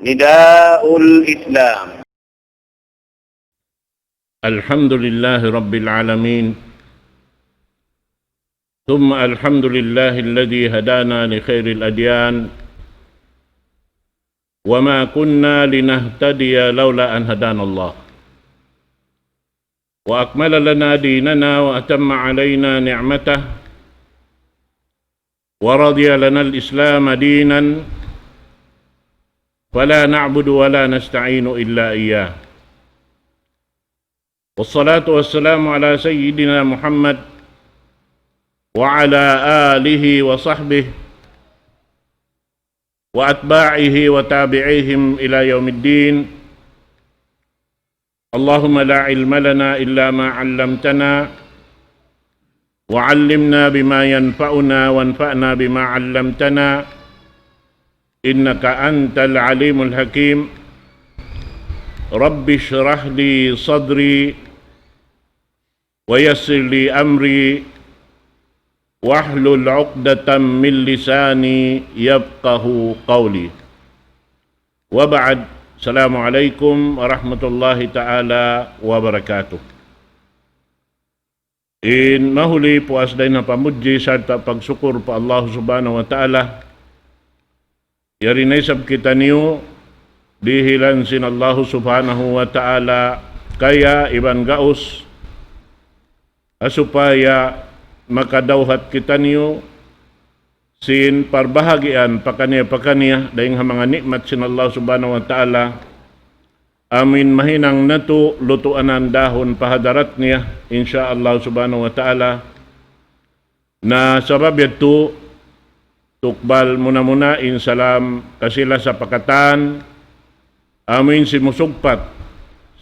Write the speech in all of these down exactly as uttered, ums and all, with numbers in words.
نداء الإسلام. الحمد لله رب العالمين، ثم الحمد لله الذي هدانا لخير الأديان، وما كنا لنهتدي لولا أن هدانا الله، وأكمل لنا ديننا وأتم علينا نعمته، ورضي لنا الإسلام دينا، فلا نعبد ولا نستعين إلا إياه. والصلاة والسلام على سيدنا محمد وعلى آله وصحبه وأتباعه وتابعيهم إلى يوم الدين. اللهم لا علم لنا إلا ما علمتنا، وعلمنا بما ينفعنا، وانفعنا بما علمتنا، إنك أنت العليم الحكيم. رب اشرح لي صدري، ويسر لي أمري، واحلل عقدة من لساني يفقه قولي. وبعد، السلام عليكم ورحمة الله تعالى وبركاته. In mahuli puas dayn ha pamudji sarta' pagsukur pa Allah Subhanahu wa Ta'ala, yari na isab kitaniyu dihilan sin Allah Subhanahu wa Ta'ala kaya iban gaus, ha supaya makadawhat kitaniyu sin parbahagian pakaniya-pakaniya dayn ha manga ni'mat sin Allah Subhanahu wa Ta'ala, amuin mahinang natu' lutuanan dahun pa hadarat niya, insya Allah Subhanahu wa Ta'ala. Na sabab yadtu, tukbal muna-muna in salam kasi-lasa pa katan, amuin simusugpat,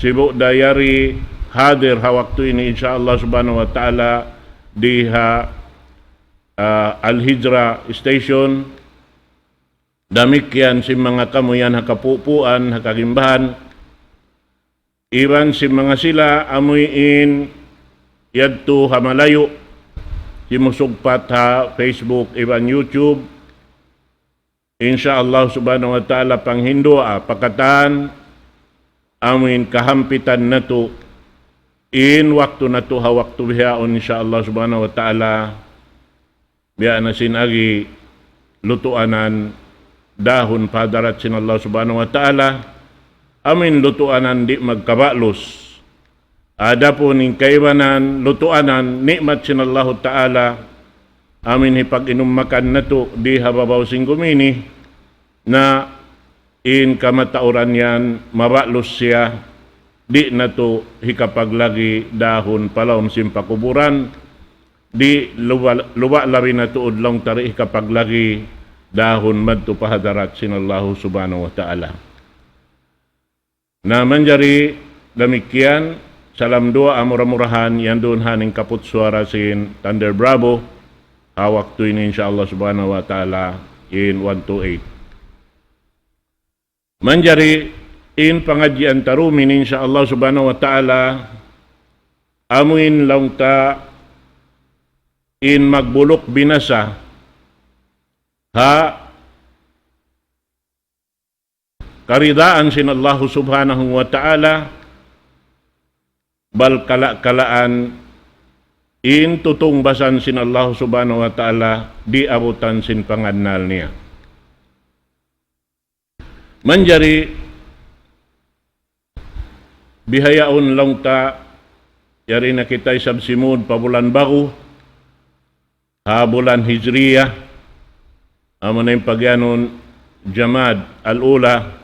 sibu' da yari hadir ha waktu ini, insya Allah Subhanahu wa Ta'ala, di ha, ah, Al-Hijra Station, damikkiyan sin manga kamu yan ha kapupuan, ha kagimbahan, iban sin manga sila amuin yadtu ha malayu', simusugpat ha Facebook iban YouTube. Insya Allah Subhanahu wa Ta'ala panghinduwaa pa katan amuin kahampitan natu' in waktu natu' ha waktu bihaun, insya Allah Subhanahu wa Ta'ala. Biya' na sin agi lutuanan dahun pa hadarat sin Allah Subhanahu wa Ta'ala, amuin lutuanan di' magkaba'lus. Adapun in kaibanan lutuanan ni'mat sin Allahu Ta'ala, amuin hipag-inum makan natu' di ha babaw sin gumi ini, na in kamatauran yan maba'lus siya, di' natu' hikapaglagi dahun pa lawm sin pakuburan, di' luba-, luba' labi natu' udlaw tari hikapaglagi dahun madtu pa hadarat sin Allahu Subhanahu wa Ta'ala. Na manjari damikkiyan, salam duwaa mura-murahan yan duun ha ning kaput suwara sin Thunder Bravo, ha waktu ini insya Allah Subhanahu wa Ta'ala in one two eight. Manjari in pangadjian ta duun insya Allah Subhanahu wa Ta'ala, amuin laung ta in magbuluk binasa ha karidaan sin Allahu Subhanahu wa Ta'ala, bal kala-kalaan in tutungbasan sin Allahu Subhanahu wa Ta'ala di' abutan sin pangannal niya. Manjari bihaun laung ta, yari na kita isab simud pa bulan ba'gu, ha bulan Hijriya, amu na in pagiyanun Jamad al-Ula,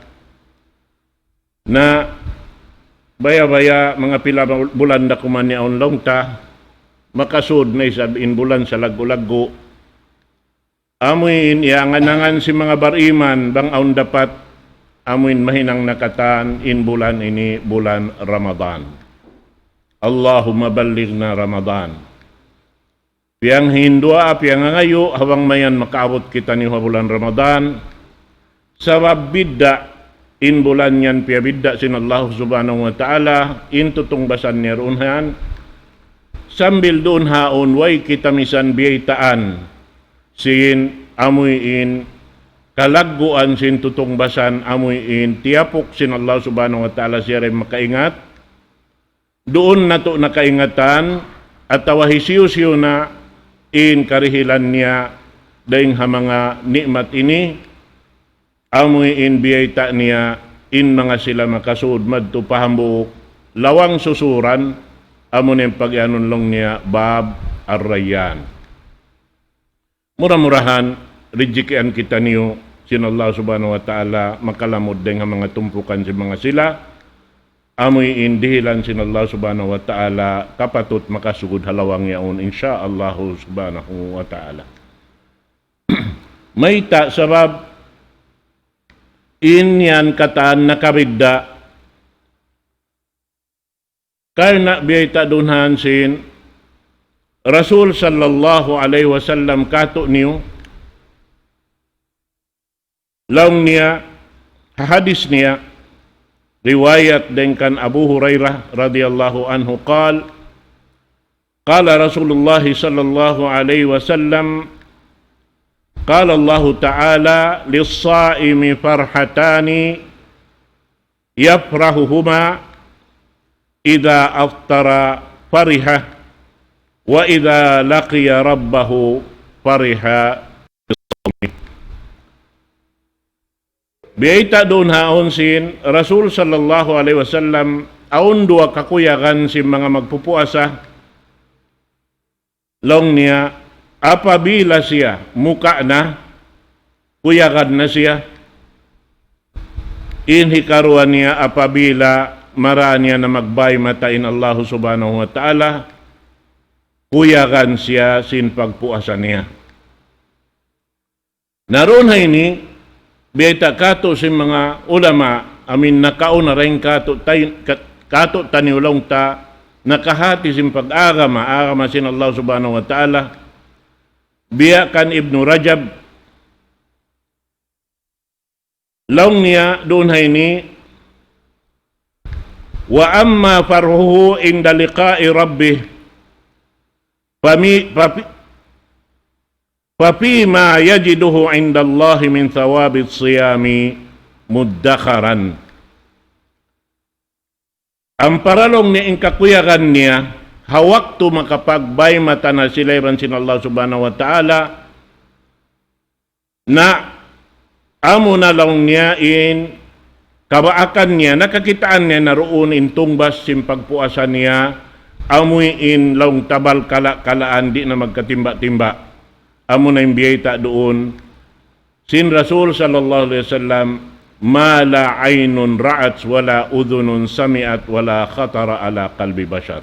na baya'-baya' manga pila bulan da kuman yaun laung ta, makasud na isab in bulan salaggu'-laggu'. Amuin iyangan-angan sin manga bariman bang awn dapat, amuin mahinang na katan in bulan ini bulan Ramadan. Allahumma ballighna Ramadan. Piyanghinduwaa, piyangangayu', ha bang mayan makaabut kitaniyu ha bulan Ramadan. Sabab bidda' in bulan yan, piyabidda' sin Allah Subhanahu wa Ta'ala, in tutungbasan niya duun ha yan. Sambil duun ha yaun, way kita misan biyaytaan sin amuin kalagguan sin tutungbasan amuin tiyapuk sin Allah Subhanahu wa Ta'ala siya rin makaingat, duun natu' nakaingatan, atawa hisiyu-siyu na in karihilan niya dayn ha manga ni'mat ini, amuin biyayta' niya in manga sila makasud madtu pa hambuuk lawang susuran, amu na in pag-iyanun laung niya Bab Ar-Rayyan. Mura-murahan, rijikian kitaniyu sin Allah Subhanahu wa Ta'ala makalamud dayn ha manga tumpukan sin manga sila, amuin dihilan sin Allah Subhanahu wa Ta'ala kapatut makasugud ha lawang yaun, insya Allah Subhanahu wa Ta'ala. Mayta'? Sabab in yan katan nakabidda'. Karna' biyayta' duun ha sin Rasul sallallahu alayhi wasallam kātu'niyu, laung niya, ha hadis niya, riwayat dayn kan Abu Hurairah radiyallahu anhu, قال: قال رسول الله صلى الله عليه وسلم: قال الله تعالى: للصائم فرحتان يفرحهما، إذا أفطر فرح، وإذا لقي ربه فرح بصومه. Biyayta' duun ha yaun sin Rasul sallallahu alayhi wasallam, awn duwa kakuyagan sin manga magpupuasa, laung niya, apabila siya muka na, kuyagan na siya. In hikaruwa niya, apabila mara niya na magbay mata in Allah Subhanahu wa Ta'ala, kuyagan siya sin pagpuasa niya. Na duun ha ini, biyayta' kātu' sin manga ulama, amuin nakauna dayn kātu' tay-, ka-, kātu'niyu laung ta, nakahati sin pag-agama, agama sin Allah Subhanahu wa Ta'ala, biya' kan Ibnu Rajab, laung niya duun ha ini, وأما فرحه عند لقاء ربه، فمي-، ففي-، ففيما يجده عند الله من ثواب الصيام مدخرا. Amu ra laung niya in kakuyagan niya, ha waktu makapagbay mata na sila iban sin Allah Subhanahu wa Ta'ala, na amu na laung niya in kabaakan niya, nakakitaan niya na duun in tungbas sin pagpuasa niya, amuin laung ta bal kala-kalaan di' na magkatimba-timba. Amu na in biyayta' duun sin Rasul sallallahu alayhi wasallam, ما لا عين رأت ولا أذن سمعت ولا خطر على قلب بشر.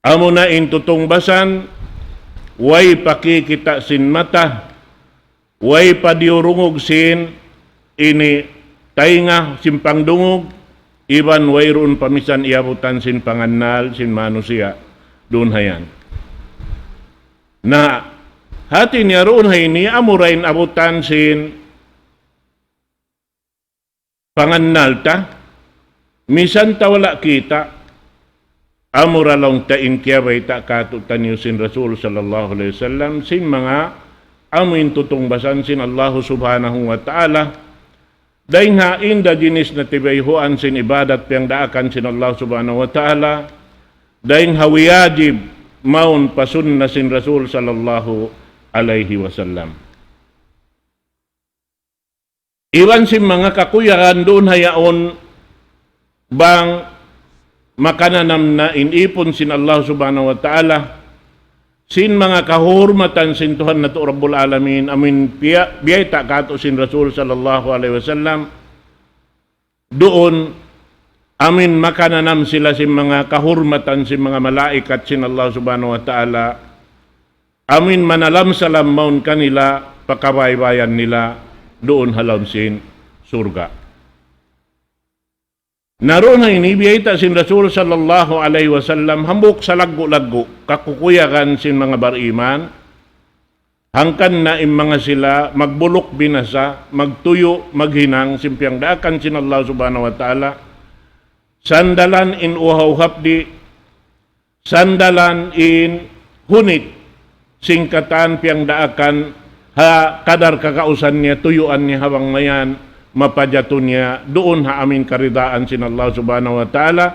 Amu na in tutungbasan, way pa kikita' sin mata, way pa diyurungug sin ini taynga sin pangdungug, iban wayruun pa misan iyabutan sin pangannal sin manusiya' duun ha yan. Na, hati niya duun ha ini, amu ra in abutan sin pangannal ta, misan ta wala' kita', amu ra laung ta in kiyabayta' kātu'niyu sin Rasul sallallahu alayhi wasallam, sin manga amuin tutungbasan sin Allah Subhanahu wa Ta'ala, dayn ha inda jinis na tibayhuan sin ibadat piyangdaakan sin Allah Subhanahu wa Ta'ala, dayn ha wiyajib mawn pa sunna sin Rasul sallallahu alayhi wasallam. Iban sin manga kakuyagan duun ha yaun bang makananam na in ipun sin Allah Subhanahu wa Ta'ala, sin manga kahurmatan sin Tuhan natu' Rabbul Alamin, amuin piya-, biyayta' kātu' sin Rasul sallallahu alayhi wasallam, duun, amuin makananam sila sin manga kahurmatan sin manga malaikat sin Allah Subhanahu wa Ta'ala, amuin manalam-salam mawn kanila, pa kabaybayan nila, duun ha lawm sin surga'. Na duun ha ini, biyayta' sin Rasul sallallahu alayhi wasallam, hambuuk salaggu'-laggu', kakukuyagan sin manga bariman, hangkan na in manga sila magbuluk binasa, magtuyu', maghinang, sin piyangdaakan sin Allah Subhanahu wa Ta'ala, sandalan in uhaw hapdi', sandalan in hunit, sin katan piyangdaakan ha kadar kakausan niya, tuyuan niya ha bang mayan, mapajatu niya duun ha amuin karidaan sin Allah Subhanahu wa Ta'ala.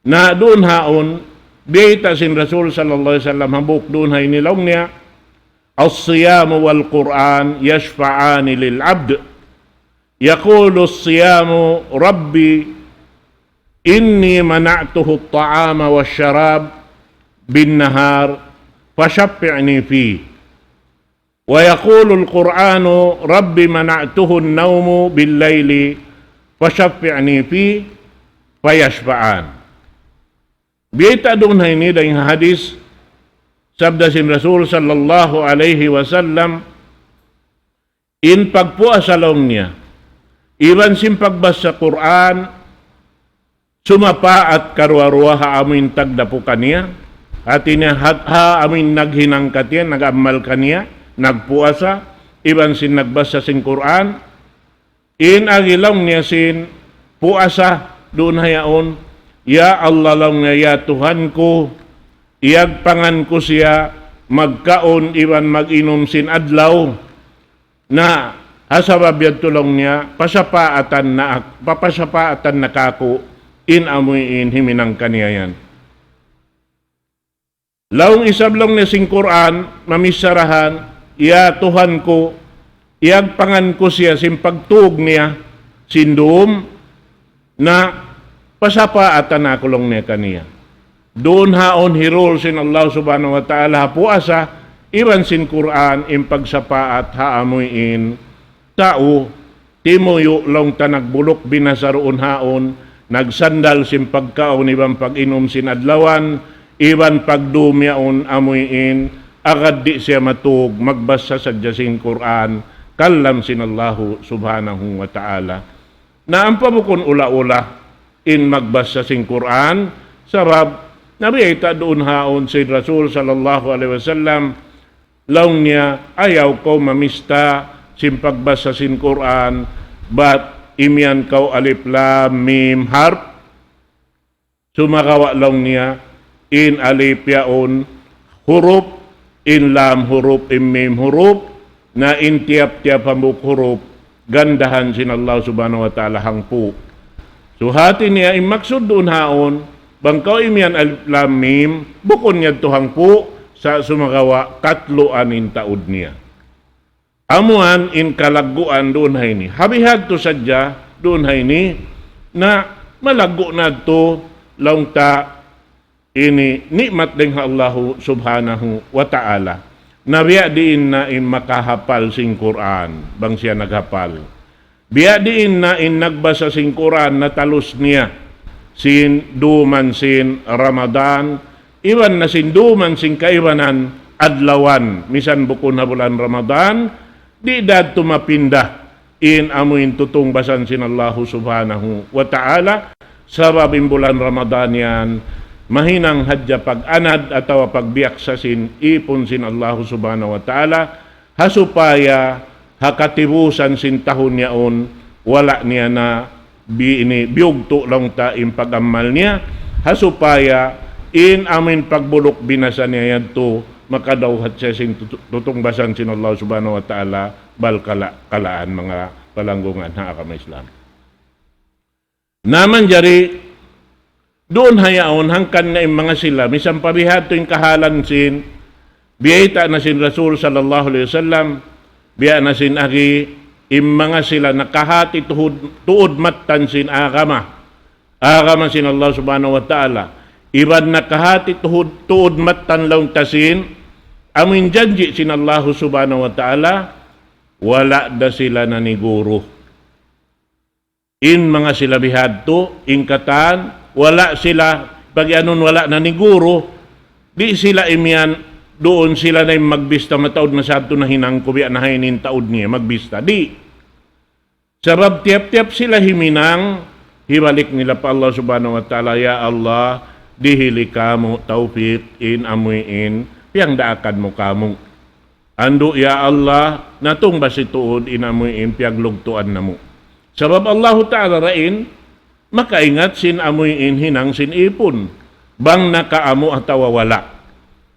Na duun haun, biyayta' sin Rasul sallallahu alayhi wasallam hambuuk duun ha ini laung niya, الصيام والقرآن يشفعان للعبد. يقول الصيام: رب إني منعته الطعام والشراب بالنهار فشفعني فيه. ويقول القرآن: رب منعته النوم بالليل فشفعني فيه. فيشفعان. Biyayta' duun ha ini dayn ha hadis, sabda sin Rasul sallallahu alayhi wasallam, in pagpuasa laung niya, iban sin pagbasa Qur'an, sumapaat karuwa-ruwa ha amuin tagdapu kaniya, hati niya ha, ha amuin naghinang katiya, nag-amal kaniya, nagpuasa, iban sin nagbasa sin Qur'an, in agi laung niya sin puasa duun ha yaun, "Ya Allah," laung niya, "ya Tuhan ku, iyagpangan ku siya magkaun iban mag-inum sin adlaw. Na, ha sabab yadtu," laung niya, "pasapaatan na ak-, papasapaatan na kāku' in amuin himinang kaniya yan." Laung isab laung niya sin Qur'an, mamichara han, "Ya Tuhan ku, iyagpangan ku siya sin pagtug niya sin dum, na pasapaatan aku," laung niya, "kaniya." Duun haun hirul sin Allah Subhanahu wa Ta'ala ha puasa, iban sin Qur'an, in pagsapaat ha amuin tau, timuyu' laung ta nagbuluk binasa duun haun, nagsandal sin pagkaun iban pag-inum sin adlawan, iban pagdum yaun amuin, agad di' siya matug, magbasa sadja sin Qur'an, kalam sin Allahu Subhanahu wa Ta'ala. Na ampa bukun ula-ula in magbasa sin Qur'an, sabab nabiyayta' duun haun sin Rasul sallallahu alayhi wasallam, laung niya, "Ayaw kaw mamista sin pagbasa sin Qur'an, bat imiyan kaw alif lam mim harf." Sumagawa' laung niya, in alif yaun hurup, in lam hurup, in mim hurup, na in tiyap-tiyap hambuuk hurup, gandahan sin Allah Subhanahu wa Ta'ala hangpu'. So hati niya, in maksud duun haun, bang kaw imiyan alif lam mim, bukun yadtu hangpu', sa' sumagawa' katluan in taud niya. Amuan in kalagguan duun ha ini. Ha bihadtu sadja duun ha ini, na malaggu' na yadtu laung ta ini ni'mat dayn ha Allahu Subhanahu wa Ta'ala. Na biya' diin na in makahapal sin Qur'an, bang siya naghapal. Biya' diin na in nagbasa sin Qur'an natalus niya sin duman sin Ramadan, iban na sin duman sin kaibanan adlawan, misan bukun ha bulan Ramadan, di' da yadtu mapinda in amuin tutungbasan sin Allahu Subhanahu wa Ta'ala, sabab in bulan Ramadan yan, mahinang hadja pag-anad atawa pagbiyaksa sin ipun sin Allahu Subhanahu wa Ta'ala, ha supaya ha katibusan sin tahun yaun, wala' niya na bi-, ini, biyugtu' laung ta in pag-amal niya, ha supaya in amuin pagbuluk binasa niya yadtu, makadawhat siya sin tutu-, tutungbasan sin Allah Subhanahu wa Ta'ala, bal kala-, kalaan manga palanggungan ha agama Islam. Na manjari, duun ha yaun hangkan na in manga sila, misan pa bihadtu in kahalan sin, biyayta' na sin Rasul sallallahu alayhi wasallam, biya' na sin agi, in manga sila nakahati tuhud, tuud mattan sin agama, agama sin Allah Subhanahu wa Ta'ala, iban nakahati tuhud, tuud mattan laung ta sin, amuin janji' sin Allah Subhanahu wa Ta'ala, wala' da sila naniguru. In manga sila bihadtu, in katan, wala' sila, pagiyanun wala' naniguru, di' sila imiyan, duun sila na in magbista mataud na sadtu na hinang ku biya' na ha ini in taud niya, magbista. Di'. Sabab tiyap-tiyap sila himinang, hibalik nila pa Allah Subhanahu wa Ta'ala, "Ya Allah, dihili kāmu' tawfik in amuin, piyangdaakan mu kāmu'." Andu', ya Allah, natungbas tuud in amuin piyaglugtuan namu'. Sabab Allahu Ta'ala da in makaingat sin amuin hinang sin ipun, bang nakaamu' atawa wala'.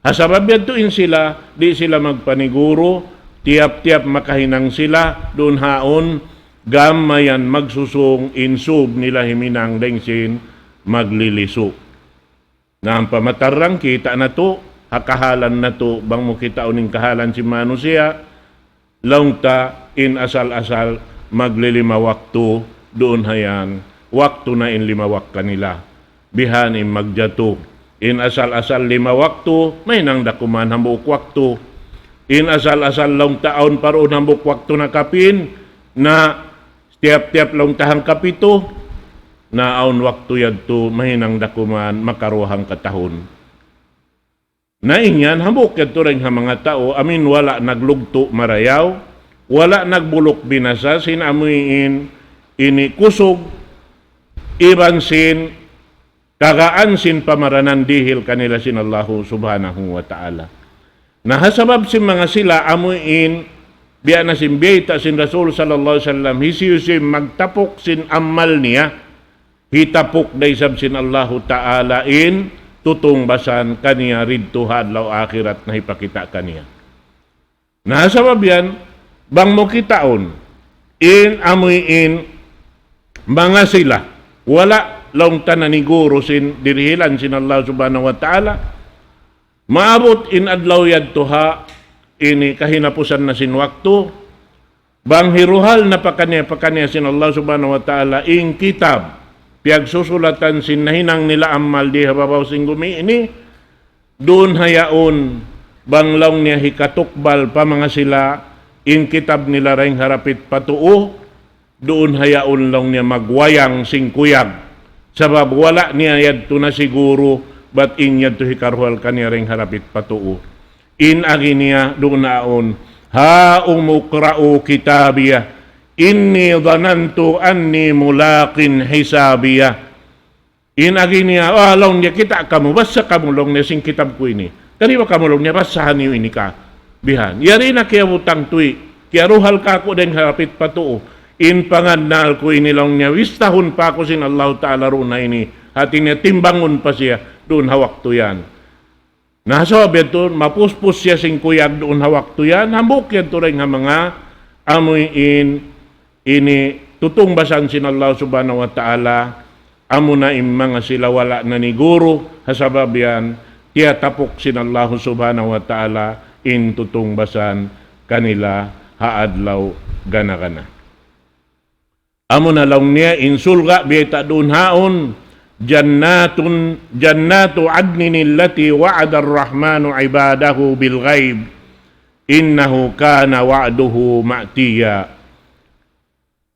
Ha sabab yadtu in sila, di' sila magpaniguru, tiyap-tiyap makahinang sila, duun haun, gam mayan magsusung in sub nila himinang dayng sin maglilisup. Na ampa matarrang kita' natu', ha kahalan natu', bang mu kitaun in kahalan sin manusiya', laung ta in asal-asal maglilima waktu, duun hayan, waktu na in lima waktu kanila. Bihan in magjatu. In asal-asal lima waktu, mahinang da kuman hambuuk waktu. In asal-asal laung ta awn pa duun hambuuk waktu na kapin, na tiyap-tiyap laung ta hangkapitu, na awn waktu yadtu mahinang da kuman makaruwa hangkatahun. Na in yan, hambuuk yadtu dayng ha manga tau, amuin wala' naglugtu' marayaw, wala' nagbuluk binasa, sin amuin ini kusug, iban sin kagaan sin pamaranan dihil kanila sin Allahu Subhanahu wa Ta'ala. Na ha sabab sin manga sila amuin, biya' na sin biyayta' sin Rasul sallallahu alayhi wasallam, hisiyu-siyu magtapuk sin amal niya, hitapuk da isab sin Allahu Ta'ala in tutungbasan kaniya didtu ha adlaw akhirat na hipakita' kaniya. Na sabab yan, bang mu kitaun, in amuin manga sila, wala' laung ta naniguru sin dirihilan sin Allah Subhanahu wa Ta'ala, maabut in adlaw yadtu ha ini kahinapusan na sin waktu, bang hiruhal na pakaniya-pakaniya sin Allah Subhanahu wa Ta'ala in kitab, piyagsusulatan sin nahinang nila amal di ha babaw sin gumi ini, duun hayaun, bang laung niya hikatukbal pa manga sila, in kitab nila dayng ha dapit pa tuu, duun hayaun laung niya magwayang sin kuyag. Sabab wala' niya yadtu nasiguru, bat in yadtu hikaruhal kaniya dayng ha dapit pa tuu. In agi niya duun hayaun, هاؤم اقرءوا كتابيه إني ظننت أني ملاق حسابيه. In agi niya, ah, laung niya, kita' kamu, basa kamu laung niya sin kitab ku ini. Tariba kamu laung niya, basahan niyu ini ka. Bihan. Yari na kiyabutang tuwi'. Kiyaruhal kaku' dayng ha dapit pa tuu. In pangannal ku ini laung niya, wistahun pa aku sin Allahu Ta'ala duun ha ini. Hati niya timbangun pa siya duun ha waktu yan. Na sabab yadtu, mapuspus siya sin kuyag duun ha waktu yan, hambuuk yadtu dayng ha manga amuin ini tutungbasan sin Allah Subhanahu wa Ta'ala, amuna in manga sila wala' naniguru, ha sabab yan, tiyatapuk sin Allah Subhanahu wa Ta'ala in tutungbasan kanila ha adlaw gana-gana. Amuna laung niya in surga' biyayta' duun haun, جنات، جنات عدن التي وعد الرحمن عباده بالغيب إنه كان وعده مأتيا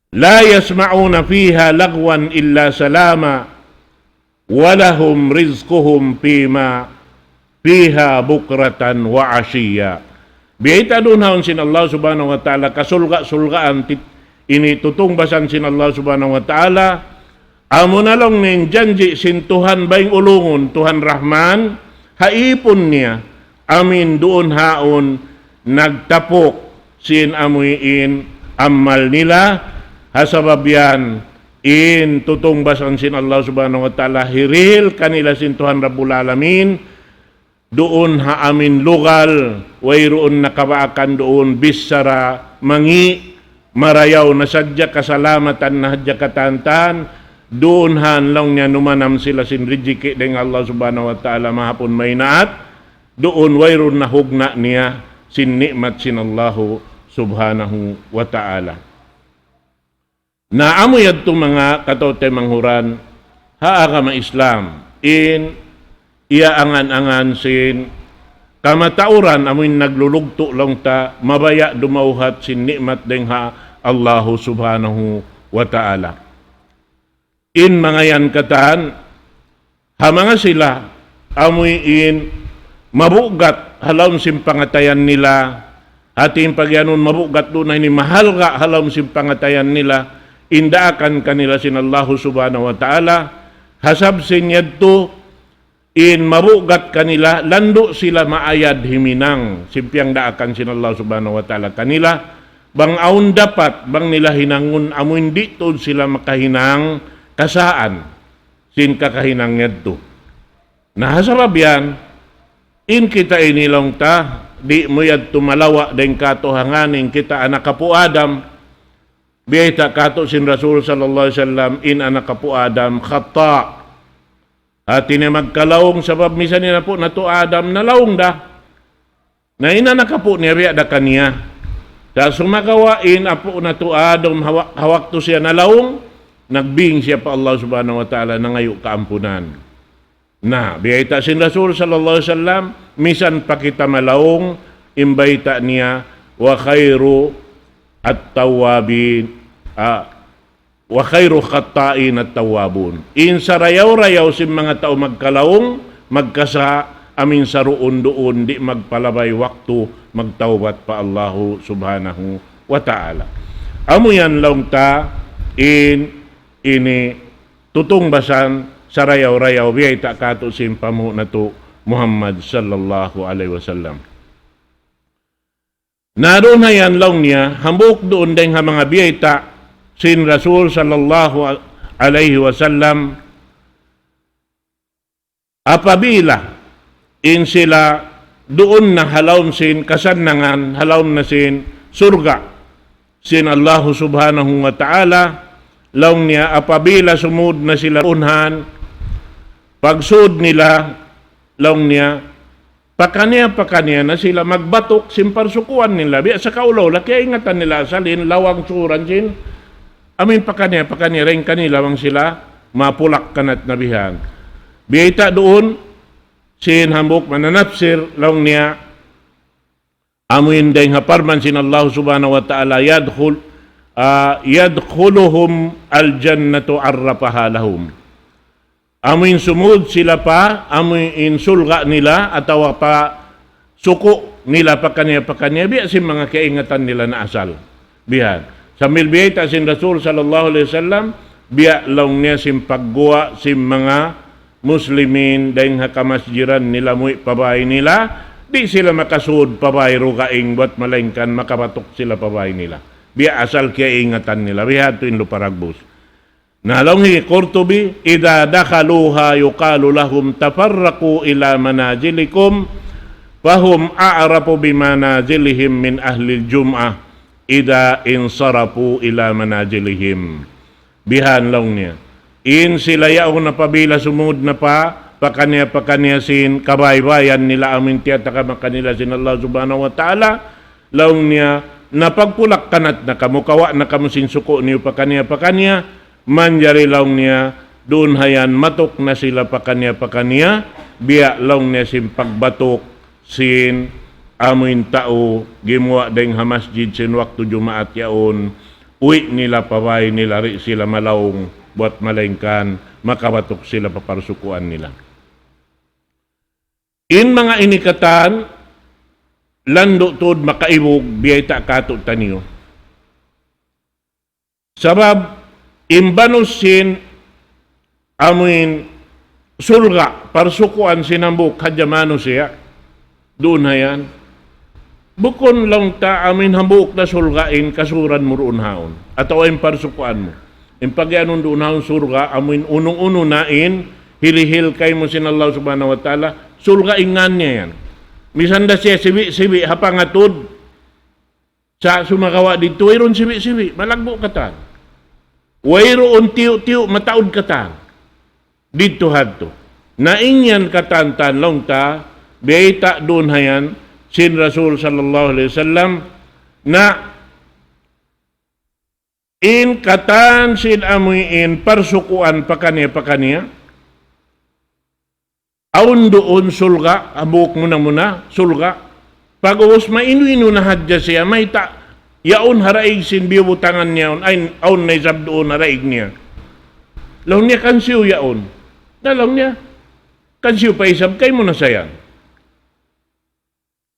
لا يسمعون فيها لغوا إلا سلاما ولهم رزقهم فيما فيها بكرة وعشيا. Biyayta' duun haun sin Allah Subhanahu wa Ta'ala, kasulga'-sulgaan tit-, ini tutungbasan sin Allah Subhanahu wa Ta'ala, amuna laung niya in janji' sin Tuhan bayng ulungun, Tuhan Rahman, ha ipun niya, amuin duun haun nagtapuk sin amuin amal nila, ha sabab yan, in tutungbasan sin Allah Subhanahu wa Ta'ala, hirihil kanila sin Tuhan Rabbul Alamin, duun ha amuin lugal, wayruun na kabaakan duun, bichara, mangi', marayaw na sadja, kasalamatan na sadja katan-katan, duun ha laung niya numanam sila sin rijiki' dayng Allah Subhanahu wa Ta'ala mahapun maynaat, duun wayruun na hugna' niya sin ni'mat sin Allahu Subhanahu wa Ta'ala. Na amu yadtu manga kataw-taymanghuran ha agama Islam, in iyaangan-angan sin kamatauran amuin naglulugtu' laung ta, mabaya' dumawhat sin ni'mat dayng ha Allahu Subhanahu wa Ta'ala. In manga yan katan, ha manga sila, amuin mabugat ha lawm sin pangatayan nila, hati in pagiyanun mabugat duun na ini mahalga' ha lawm sin pangatayan nila, in daakan kanila sin Allahu Subhanahu wa Ta'ala, ha sabab sin yadtu, in mabugat kanila, landu' sila maayad himinang, sin piyangdaakan sin Allah Subhanahu wa Ta'ala kanila, bang awn dapat, bang nila hinangun, amuin di' tuud sila makahinang kasaan sin kakahinang yadtu. Na ha sabab yan, in kita ini laung ta, di' mu yadtu malawa' dayn kātu' hangkan in kita anak apu' Adam. Biyayta' kātu' sin Rasul sallallahu alayhi wasallam, in anak apu' Adam, khata'. Hāti niya magkalaung sabab misan in apu' natu' Adam nalaung da. Na in anak apu' niya biya' da kaniya. Sa' sumagawa' in apu' natu' Adam ha wa-, ha waktu siya nalaung, nagbing siya pa Allah Subhanahu wa Ta'ala nangayu' kaampunan. Na, biyayta' sin Rasul sallallahu alayhi wasallam, misan pa kita malaung, in bayta' niya, wa khayru at-tawwabin, ah, wa khayru khatta'in at-tawwabun. In sarayaw-rayaw sin manga tau magkalaung, magkasa', amu in saruun-duun, di' magpalabay waktu, magtawbat pa Allahu Subhanahu wa Ta'ala. Amu yan laung ta, in, ini, tutungbasan, sarayaw-rayaw, biyayta' kātu' sin panghu' natu' Muhammad sallallahu alayhi wasallam. Na duun ha yan laung niya, hambuuk duun dayng ha manga biyayta' sin Rasul sallallahu alayhi wasallam, apabila in sila duun na ha lawm sin kasannangan, ha lawm na sin surga' sin Allahu Subhanahu wa Ta'ala, laung niya apabila sumud na sila duun han, pagsud nila, laung niya, pakaniya-pakaniya na sila magbatuk sin parsukuan nila. Biya' sa kaulaw, laung niya kaingatan nila asal in lawang suran sin. Amu in pakaniya-pakaniya dayn kanila bang sila mapulak-kanat na bihan. Biyayta' duun, sin hambuuk mananapsir, laung niya, amu in dayng ha parman sin Allah Subhanahu wa Ta'ala, يدخل، ah, يدخلهم الجنة عرفها لهم. Amu in sumud sila pa, amu in surga' nila, atawa pa suku' nila pakaniya-pakaniya, biya' sin manga kaingatan nila na asal. Bihan. Sambil biyayta' sin Rasul sallallahu alayhi wasallam, biya' laung niya sin pagguwa' sin manga Muslimin, dayng ha kamasjiran nila muwi' pa bāy nila, di' sila makasud pa bāy dugaing bat malaingkan makabatuk sila pa bāy nila. Biya' asal kaingatan nila. Biya' tu in lupa ragbus. Na laung hi Qurtubi, إذا دخلوها يقال لهم تفرقوا إلى منازلكم فهم أعرف بمنازلهم من أهل الجمعة إذا انصرفوا إلى منازلهم. Bihan laung niya. In sila yaun apabila sumud na pa, pakaniya-pakaniya sin kabaybayan nila amu in tiyatagama kanila sin Allah Subhanahu wa Ta'ala, laung niya, na pagpulak-kanat na kamu, kawa' na kamu sin suku' niyu pakaniya-pakaniya, manjari laung niya, duun ha yan matuk na sila pakaniya-pakaniya, biya' laung niya sin pagbatuk sin amu in tau gimuwa' dayng ha masjid sin waktu Jumaat yaun, uwi' nila pa bāy nila, di' sila malaung, bat malaingkan makabatuk sila pa parsukuan nila. In manga ini katan, landu' tuud makaibug, biyayta' kātu'niyu. Sabab, in banus sin, amu in surga', parsukuan sin hambuuk hadja manusiya', duun ha yan. Bukun laung ta amu in hambuuk da surga' in kasuran mu duun haun, atawa in parsukuan mu. In pagiyanun duun haun surga', amu in unu-unu na in hilihil kaymu sin Allah Subhanahu wa Ta'ala, surga' in ngan niya yan. Misan da siya sibi'-sibi' ha pangatud, sa' sumagawa' didtu, wayruun sibi'-sibi', malaggu' katan. Wayruun tiyu'-tiyu', mataud katan. Didtu hadtu. Na in yan katan-katan laung ta, biyayta' duun ha yan, sin Rasul sallallahu alayhi wasallam, na in katan sin amu in parsukuan pakaniya-pakaniya, awn duun surga', hambuuk muna-muna, surga'. Pag'ubus mainu-inu na hadja siya, mayta', yaun ha daig sin biyubutangan niya yaun, awn, awn na isab duun ha daig niya. Laung niya kansiyu yaun. Na laung niya, kansiyu pa isab, kaymu na sa yan.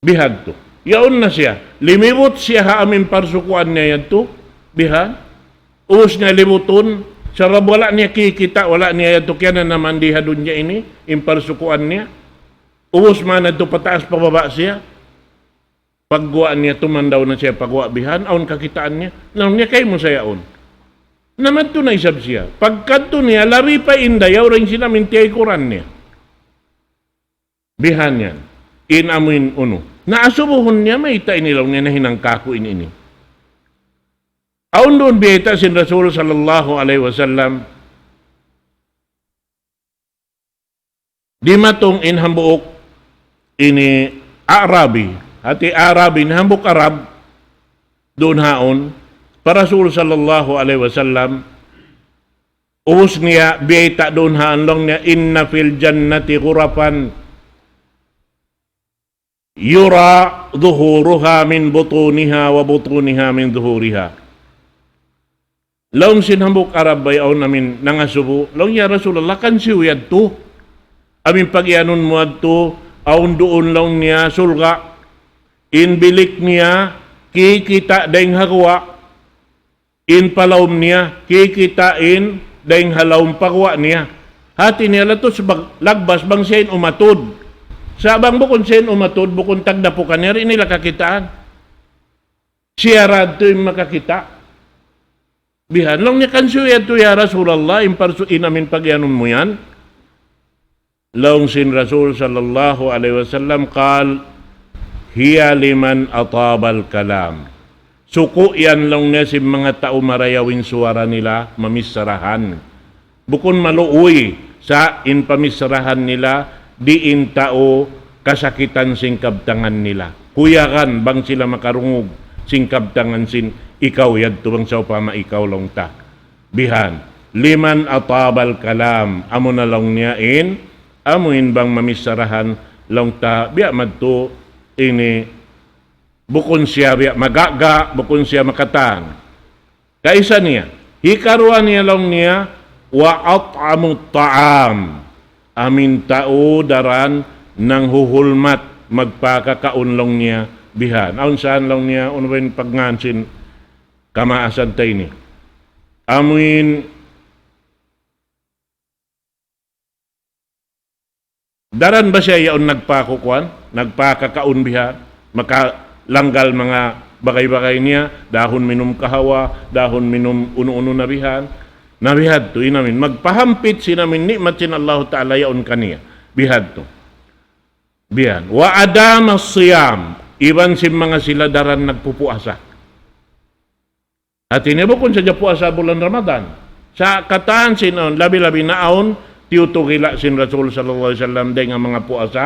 Bihadtu. Yaun na siya. Limibut siya ha amu in parsukuan niya yadtu. Biha. Ubus niya libutun. Sabab wala' niya kikita', wala' niya yadtu kiyananaman di ha dunya ini, in parsukuan niya. Ubus man yadtu pataas pababa' siya. Pagguwa' niya tumandaw na siya pagguwa' bihan, awn kakitaan niya. Laung niya kaymu sa yaun. Na madtu na isab siya. Pagkadtu niya, labi pa in dayaw dayn sin amu in tiyaykuran niya. Bihan yan. In amu in unu. Na asubuhun niya, mayta' ini laung niya nahinang kāku' ini, ini. Awn duun biyayta' sin Rasul sallallahu alayhi wasallam, dimatung in hambuuk ini Arabi. Hati Arabi, in hambuuk Arab, duun haun, pa Rasul sallallahu alayhi wasallam, ubus niya biyayta' duun haun laung niya, إن في الجنة غرفا يرى ظهورها من بطونها وبطونها من ظهورها. Laung sin hambuuk Arab bay awn amin nangasubu, laung, "Ya Rasulullah, kansiyu yadtu? Amin pagiyanun mu yadtu, awn duun laung niya surga', in bilik niya, kikita' dayng ha guwa', in pa lawm niya, kikita' in dayng ha lawm pa guwa' niya." Hati niya latus bag-, lagbas bang siya in umatud. Sa' bang bukun siya in umatud, bukun tagdapukan niya, di' nila kakitaan. Siya ra yadtu in makakita'. Bihan, laung niya, "Kansiyu yadtu, ya Rasulullah, in parsu-, in amin pagiyanun mu yan?" Laung sin Rasul sallallahu alayhi wasallam, قال: هي لمن أطاب الكلام. Suku' yan laung niya sin manga tau marayaw in suwara nila, mamicharahan. Bukun maluuy sa' in pamicharahan nila, di' in tau kasakitan sin kabtangan nila. Kuyagan bang sila makarungug sin kabtangan sin ikaw yadtu bang sawpama ikaw laung ta. Bihan, لمن أطاب الكلام, amu na laung niya in, amu in bang mamicharahan laung ta, biya' madtu ini, bukun siya biya' maga'ga', bukun siya makatan. Kaisa niya, hikaruwa niya laung niya, وأطعم الطعام. Amin tau daran nanghuhulmat magpakakaun laung niya bihan. Awn saan laung niya, unu ba in pagngan sin kamaasan ta ini? Amuin daran ba siya yaun nagpakukuan, nagpakakaun bihan, makalanggal manga bagay-bagay niya, dahun minum kahawa, dahun minum unu-unu na bihan. Na bihadtu in amin, magpahampit sin amin ni'mat sin Allahu Ta'ala yaun kaniya. Bihadtu. Bihan. وأدام الصيام. Iban sin manga sila daran nagpupuasa. Hati niya bukun sadja puasa bulan Ramadan. Sa' katan sin awn, labi-labi na awn, tiyutugila' sin Rasul sallallahu alayhi wasallam dayng ha manga puasa,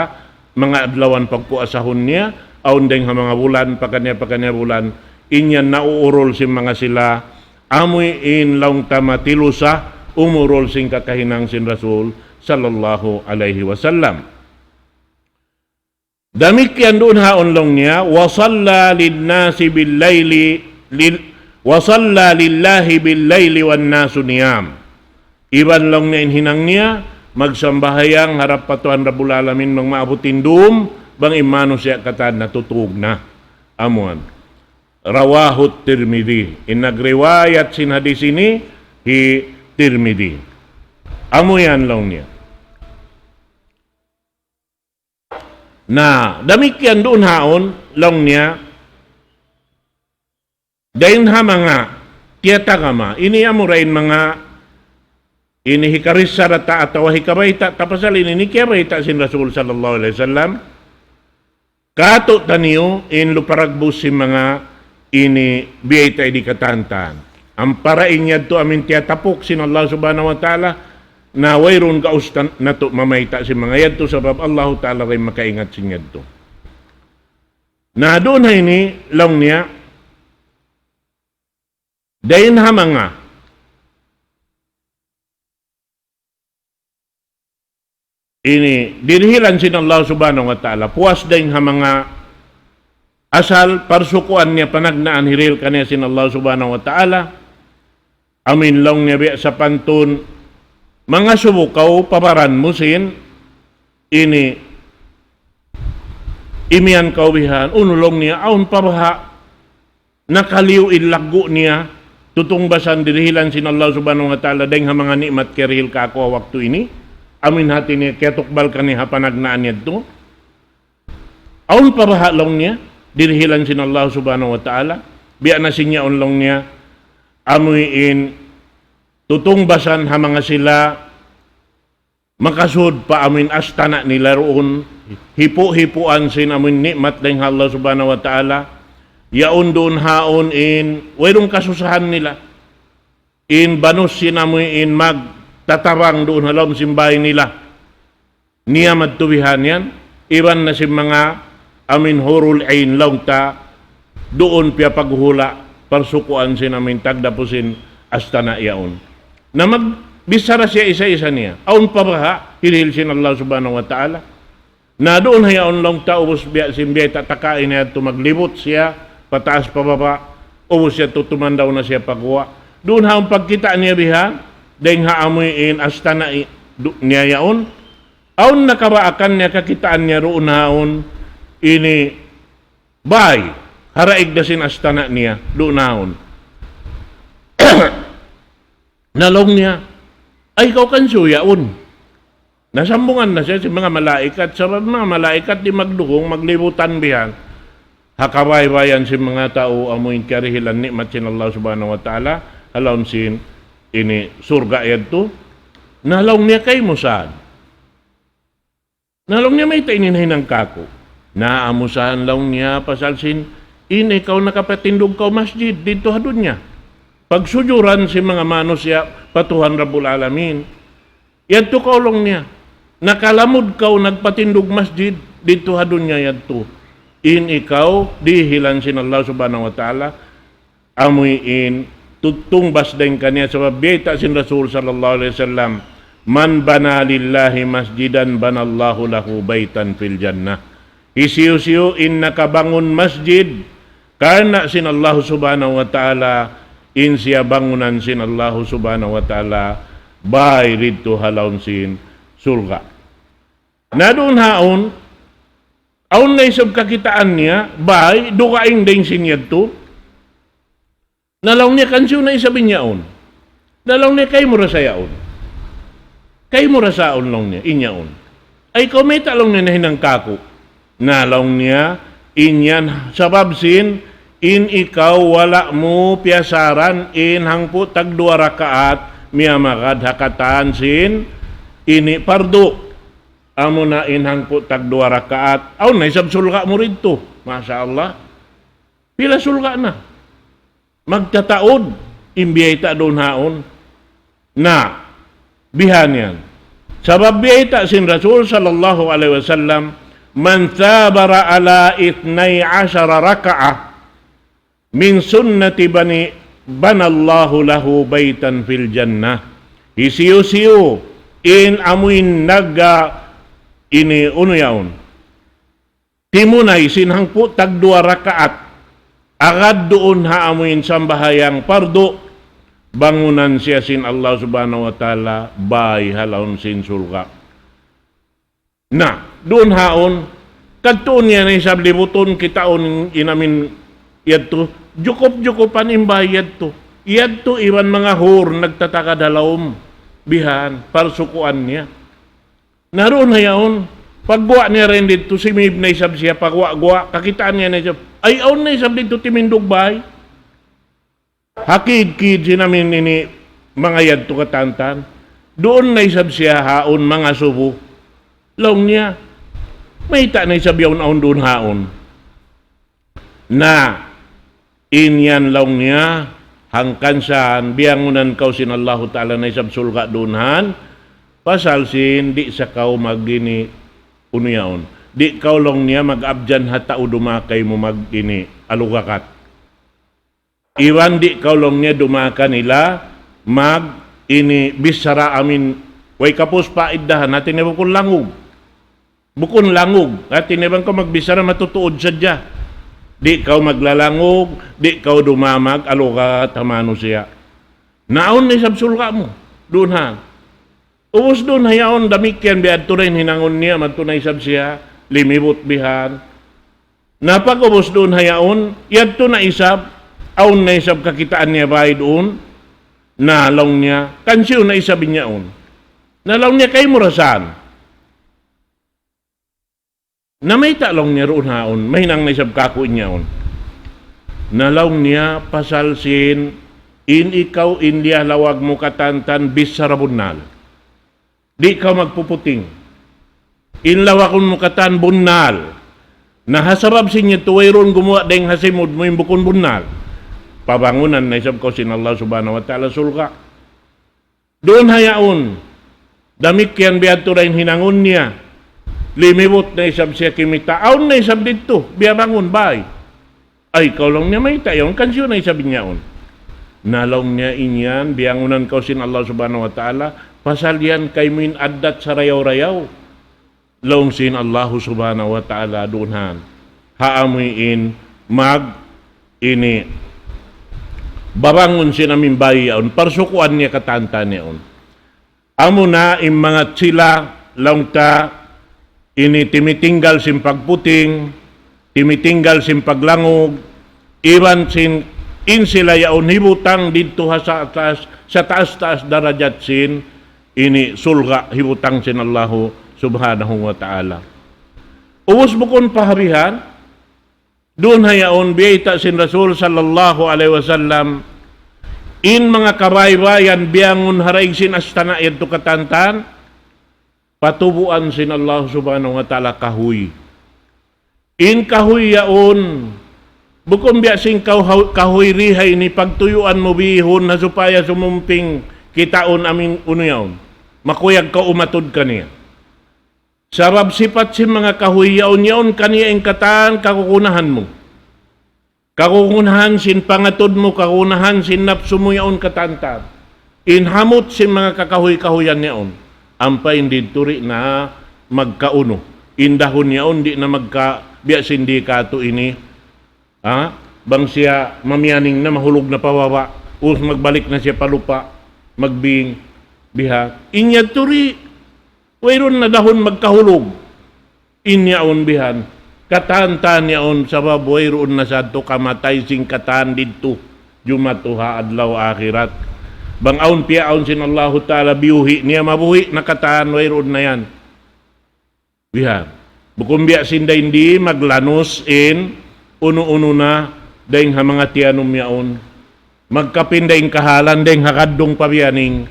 manga adlawan pagpuasahun niya, awn dayng ha manga bulan, pakaniya-pakaniya bulan, in yan nauurul sin manga sila, amuin laung ta matilusa, umurul sin kakahinang sin Rasul sallallahu alayhi wasallam. Damikkiyan duun haun laung niya, وصلى للناس بالليل، لل-، وصلى لله بالليل والناس نيام. Iban laung niya in hinang niya, magsambahayang harap pa Tuhan Rabbul Alamin bang maabut in dum, bang in manusiya' katan natutug na. Amuan. رواه الترمذي. In nagriwayat sin hadis ini, hi Tirmidhi. Amu yan laung niya. Na, damikkiyan duun haun, laung niya, dayn ha manga tiyatagama, ini amura in manga, ini hikarissa da ta atawa hikabayta' ta pasal ini, ini kiyabayta' sin Rasul sallallahu alayhi wasallam, katu' taniyu in luparagbus sin manga ini biyayta' di katantan. Ampara in yadtu amin tiyatapuk sin Allah Subhanahu wa Ta'ala, na wayruun gaus tan-, natu' mamayta' sin manga yadtu sabab Allahu Ta'ala rin makaingat sin yadtu. Na duun ha ini, laung niya, dayn ha manga ini, dirihilan sin Allah Subhanahu wa Ta'ala. Puas dayn ha manga asal, parsukuan niya panagnaan hirihil kaniya sin Allah Subhanahu wa Ta'ala. Amin laung niya biya' sapantun, mangasubu kaw pa baran mu sin, ini, imiyan kaw bihan, unu laung niya, awn pa baha', nakaliyu in laggu' niya, tutungbasan dirihilan sin Allah Subhanahu wa Ta'ala, dayng ha manga ni'mat kiyarihil kāku' ha waktu ini, amin hati niya kiyatukbal kaniya ha panagnaan yadtu. Awn pa baha' laung niya, dirihilan sin Allah Subhanahu wa Ta'ala, biya' na sin yaun laung niya, amuin tutungbasan ha manga sila, makasud pa amuin astana' nila duun, hipu-hipuan sin amuin ni'mat dayn ha Allah Subhanahu wa Ta'ala, yaun duun haun in wayruun kasusahan nila. In banus sin amuin magtatabang duun ha lawm sin bay nila. Niya madtu bihan yan, iban na sin manga amuin hurul ain laung ta, duun piyapaghuhula', parsukuan sin amuin tagdapu sin astana' yaun. Na magbichara siya isa-isa niya. Awn pa baha', hilhil sin Allah Subhanahu wa Ta'ala. Na duun ha yaun laung ta ubus biya' sin biyayta' ta kaina yadtu maglibut siya, pataas pababa', ubus yadtu tumandaw na siya pa guwa'. Duun ha yaun pagkita' niya bihan, dayng ha amuin astana' i-, du-, niya yaun. Awn nakabaakan niya kakitaan niya duun haun ini bay, ha daig da sin astana' niya, duun haun. Na laung niya, ay kaw kansiyu yaun. Nasambungan na siya sin manga malaikat, sabab manga malaikat di' magdukung, maglibutan bihan. Ha kabaybayan sin manga tau amuin kiyarihilan ni'mat sin Allah Subhanahu wa Ta'ala, ha lawm sin ini surga' yadtu. Na laung niya kaymu saan. Na laung niya mayta' ini nahinang kāku'. Na amu saan laung niya pasal sin in ikaw nakapatindug kaw masjid didtu ha dunya. Pagsujuran sin manga manusiya' pa Tuhan Rabbul Alamin. Yadtu kaw laung niya. Nakalamud kaw nagpatindug masjid didtu ha dunya yadtu. In ikaw dihilan sin Allah Subhanahu wa Ta'ala. Amuin tutungbas dayn kaniya sabab biyayta' sin Rasul sallallahu alayhi wasallam, من بنى لله مسجدا بنى الله له بيتا في الجنة. Hisiyu-siyu in nakabangun masjid karna' sin Allah Subhanahu wa Ta'ala, in siya bangunan sin Allah Subhanahu wa Ta'ala bay didtu ha lawm sin surga'. Na duun haun, awn na isab kakitaan niya bay dugaing dayn sin yadtu. Na laung niya kansiyu na isab in yaun. Na laung niya kaymu ra sa yaun. Kaymu ra sa yaun laung niya, in yaun. Ay kaw mayta' laung niya nahinang kāku'. Na laung niya, in yan sabab sin, in ikaw wala' mu piyasaran in hangpu' tagduwa rakaat miyamagad ha katan sin ini pardu. Amuna in hangpu' tagduwa rakaat. Awn na isab sulga' mu didtu. Masha Allah. Pila sulga' na. Magtataud in biyayta' duun haun. Na, bihan yan. Sabab biyayta' sin Rasul sallallahu alayhi wasallam, من ثابر على اثني عشر ركعة من سنة بني، بنى الله له بيتا في الجنة. Hisiyu-siyu in amuin nagga ini unu yaun. Timunay sin hangpu' tagduwa rakaat. Agad duun ha amuin sambahayang pardu. Bangunan siya sin Allah Subhanahu wa Ta'ala bay ha lawm sin surga'. Na, duun haun, kadtuun niya na isab libutun kitaun in amuin yadtu. Jukup-jukupan in bay yadtu. Yadtu iban manga hur nagtatagad ha lawm. Bihan, parsukuan niya. Na duun ha yaun, pagguwa' niya dayn didtu, simib na isab siya, pagguwa'-guwa', kakitaan niya na isab. Ay, awn na isab didtu timindug bay. Ha kid-kid sin amuin ini manga yadtu katantan. Duun na isab siya haun mangasubu. Laung niya, mayta' na isab yaun awn duun haun. Na, in yan laung niya, hangkan saan, biyangunan kaw sin Allahu Ta'ala na isab sulga' duun han, pasal sin di' sa kaw mag-ini unu yaun. Di' kaw laung niya mag-abjan ha tau dumaak kaymu mag-ini, alugakat. Iban di' kaw laung niya dumaak kanila mag-ini bichara amuin way kapus pa iddahan, hati niya bukun langug. Bukun langug, hati niya bang kaw magbichara matutuud sadja. Di' kaw maglalangug, di' kaw dumaak mag-alugat ha manusiya'. Na awn na isab sulga' mu, duun ha. Ubus duun ha yaun damikkiyan biya' adtu da in hinangun niya, madtu na isab siya, limibut bihan. Na pag-ubus duun ha yaun, yadtu na isab, awn na isab kakitaan niya bay duun. Na laung niya, kansiyu na isab in yaun. Na laung niya, kaymu ra saan. Na mayta' laung niya duun haun, mahinang na isab kāku' in yaun. Na laung niya, pasal sin, in ikaw in liyalawag mu katantan bichara bunnal. Di' kaw magpuputing. In lawakun mu katan bunnal. Na ha sabab sin yadtu wayruun gumuwa' dayng ha simud mu in bukun bunnal. Pabangunan na isab kaw sin Allah Subhanahu wa Ta'ala surga'. Duun ha yaun. Damikkiyan biya' tu da in hinangun niya. Limibut na isab siya kimita'. Awn na isab didtu. Biya' bangun bay. Ay, kaw laung niya mayta' yaun. Kansiyu na isab in yaun. Na laung niya in yan, biyangunan kaw sin Allah Subhanahu wa Ta'ala. Pasal yan kaymu in addat sarayaw-rayaw. Laung sin Allahu Subhanahu wa Ta'ala duun han. Ha amuin mag ini babangun sin amuin bay yaun, parsukuan niya katan-katan yaun. Amuna in manga sila laung ta ini timitinggal sin pagputing, timitinggal sin paglangug, iban sin in sila yaun hibutang didtu ha sa taas, sa taas-taas darajat sin ini surga' hibutang sin Allahu Subhanahu wa Ta'ala. Ubus bukun pa ha bihan, duun ha yaun biyayta' sin Rasul sallallahu alayhi wasallam, in manga kabaybayan biyangun ha daig sin astana' yadtu katan-katan, patubuan sin Allahu Subhanahu wa Ta'ala kahuy. In kahuy yaun, bukun biya' sin kahu-, kahuy di ha ini pagtuyuan mu bihun na supaya sumumping kitaun amuin unu yaun. Makuyag kaw umatud kaniya. Sabab sipat sin manga kahuy yaun, yaun kaniya in katan kagunahan mu. Kagunahan sin pangatud mu, kagunahan sin napsu mu yaun katan-katan. In hamut sin manga kakahuy-kahuyan yaun. Ampa in didtu di' na magkaunu. In dahun yaun di' na magka, biya' sin di katu' ini. Ha? Bang siya mamiyaning na mahulug na pa baba'. Ubus magbalik na siya pa lupa'. Magbing. Biha. In yadtu di'. Wayruun na dahun magkahulug. In yaun bihan. Katan-katan yaun sabab wayruun na sadtu kamatay sin katan didtu. Jumatu ha adlaw akhirat. Bang awn piyaawn sin Allahu Ta'ala biyuhi' niya mabuhi' na katan wayruun na yan. Bihan. Bukun biya' sin dayn di maglanus in unu-unu na dayn ha manga tiyanum yaun. Magkapin dayn kahalan, dayn ha kaddung pa biyaning,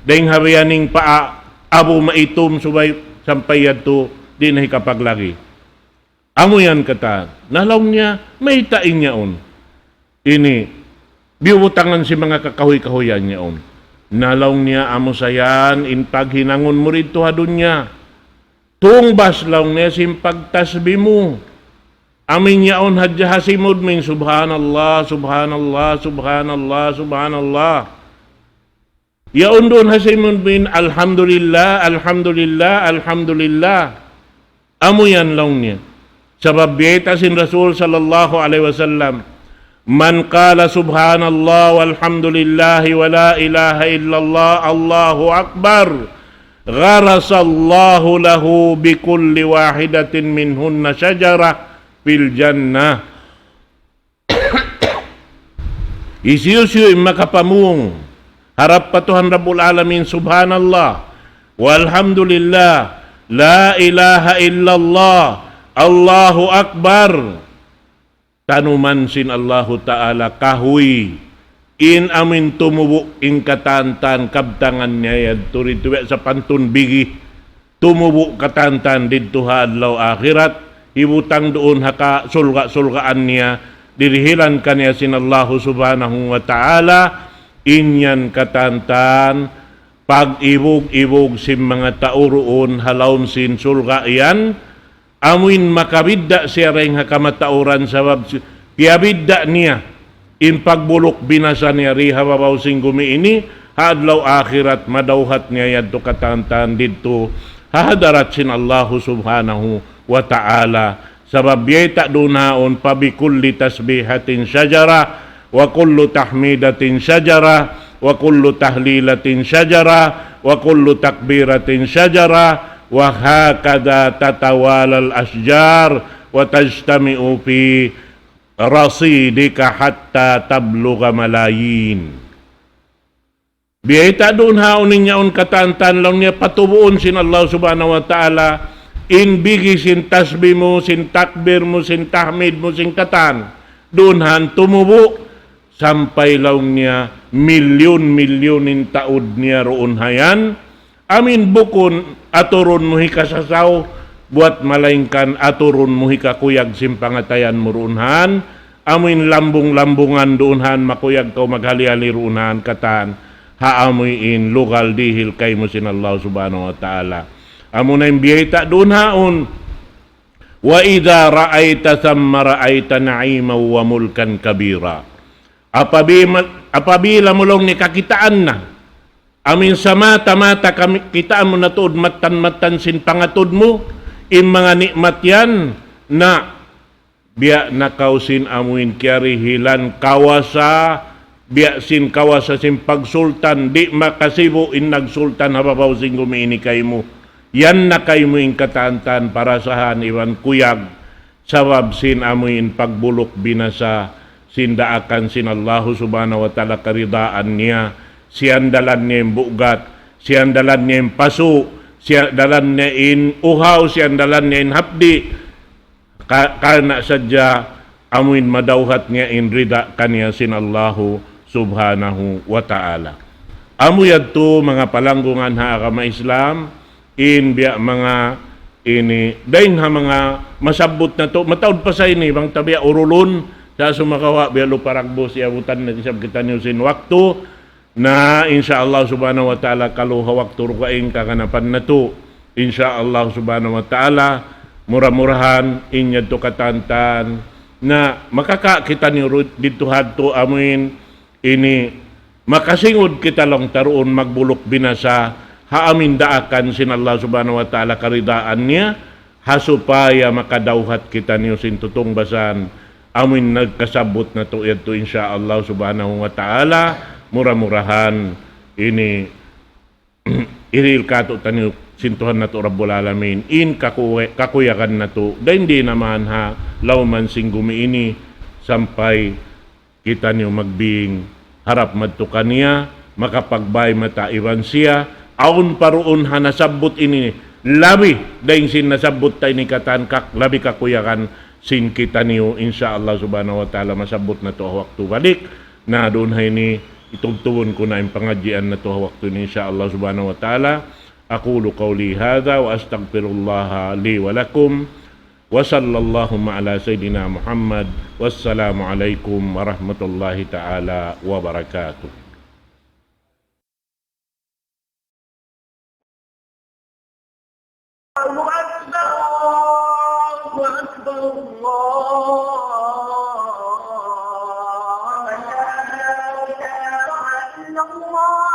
dayn ha biyaning pa a-, abu maitum subay sampay yadtu, di' na hikapaglagi. Amu yan katan. Na laung niya, mayta' in yaun. Ini, biyubutangan sin manga kakahuy-kahuyan yaun. Na laung niya, amu sa yan, in paghinangun mu didtu ha dunya. Tungbas laung niya sin pagtasbih mu. Amuin yaun hadja ha simud mu in Subhanallah, Subhanallah, Subhanallah, Subhanallah. Yaun duun ha simud mu in Alhamdulillah, Alhamdulillah, Alhamdulillah. Amu yan laung niya. Sabab biyayta' sin Rasul sallallahu alayhi wasallam, من قال سبحان الله والحمد لله ولا إله إلا الله الله أكبر غرس الله له بكل واحدة منهن شجرة في الجنة. Hisiyu-siyu in makapamung harap pa Tuhan Rabbul Alamin, Subhanallah, walhamdulillah, la ilaha illallah, Allahu Akbar. Tanuman sin Allahu Ta'ala kahuy, in amuin tumubu' in katan-katan kabtangan niya yadtu didtu biya' sapantun bigi. Tumubu' katan-katan didtu ha adlaw akhirat, hibutang duun ha kasulga'-sulgaan niya, dirihilan kaniya sin Allahu Subhanahu wa Ta'ala, in yan katan-katan, pag-ibug-ibug sin manga tau duun ha lawm sin surga' yan, amuin makabidda' siya dayn ha kamatauran sabab si-, piyabidda' niya in pagbuluk binasa niya di ha babaw sin gumi ini, ha adlaw akhirat madawhat niya yadtu katan-katan didtu ha hadarat sin Allahu Subhanahu wa Ta'ala. Sabab biyayta' duun haun, فبكل تسبيحة شجرة، وكل تحميدة شجرة، وكل تهليلة شجرة، وكل تكبيرة شجرة، وهكذا تتوالى الأشجار وتجتمع في رصيدك حتى تبلغ ملايين. Biyayta' duun haun in yaun katan-katan laung niya patubuun sin Allah Subhanahu wa Ta'ala, in bigi sin tasbih mu, sin takbir mu, sin tahmid mu, sin katan. Duun han tumubu', sampay laung niya milyun-milyun in taud niya duun ha yan, amuin bukun aturun mu hikasasaw, buat malaingkan aturun mu hikakuyag sin pangatayan mu duun han, amuin lambung-lambungan duun han, makuyag kaw maghali-hali duun han katan, ha amuin lugal dihil kaymu sin Allah Subhanahu wa Ta'ala. Amuna in biyayta' duun haun, وإذا رأيت ثم رأيت نعيما وملكا كبيرا. Apabila, apabila mu laung niya kakitaan na, amuin samata-mata kami, kitaan mu na tuud mattan-mattan sin pangatud mu, in manga ni'mat yan, na biya' na kaw sin amuin kiyarihilan kawasa, biya' sin kawasa sin pagsultan, di' makasibu' in nagsultan ha babaw sin gumi ini kaymu. Yan na kaymu in katan-katan parasahan iban kuyag, sabab sin amuin pagbuluk binasa sin daakan sin Allahu Subhanahu wa Ta'ala, karidaan niya, siyandalan niya in bugat, siyandalan niya in pasu', siyandalan niya in uhaw, siyandalan niya in hapdi', ka-, karna' sadja amuin madawhat niya in rida kaniya sin Allahu Subhanahu wa Ta'ala. Amu yadtu manga palanggungan ha agama Islam, in biya' manga ini, dayn ha manga masabbut natu', mataud pa sa ini, bang ta biya' urulun, sa sumagawa' biya' lupa ragbus, iyabutan na isab kitaniyu sin waktu, na insya Allah Subhanahu wa Ta'ala kalu ha waktu dugaing kaganapan natu'. Insya Allah Subhanahu wa Ta'ala, mura-murahan, in yadtu katan-katan, na makaka kitaniyu ru-, didtu hadtu amuin, ini, makasingud kita laung ta duun magbuluk binasa, ha amuin daakan sin Allah Subhanahu wa Ta'ala karidaan niya, ha supaya makadawhat kitaniyu sin tutungbasan, amuin nagkasabbut natu' yadtu insya Allah Subhanahu wa Ta'ala, mura-murahan ini hirihil kātu'niyu sin Tuhan natu' Rabbul Alamin, in kaku-, kakuyagan natu', dayn di naman ha lawm sin gumi ini sampay kitaniyu magbing harap madtu kaniya, makapagbay mata iban siya, awn pa duun ha nasabbut ini, labi dayn sin nasabbut ta ini katan kak-, labi kakuyagan sin kitaniyu, insya Allah Subhanahu wa Ta'ala, masabbut natu' ha waktu balik. Na duun ha ini, itubtubun ku na in pangadjian natu' ha waktu ini, insya Allah Subhanahu wa Ta'ala. أقول قولي هذا وأستغفر الله لي ولكم. وصلى اللهم على سيدنا محمد. والسلام عليكم ورحمة الله تعالى وبركاته. الله أكبر، الله أكبر، الله أكبر. لا إله إلا الله.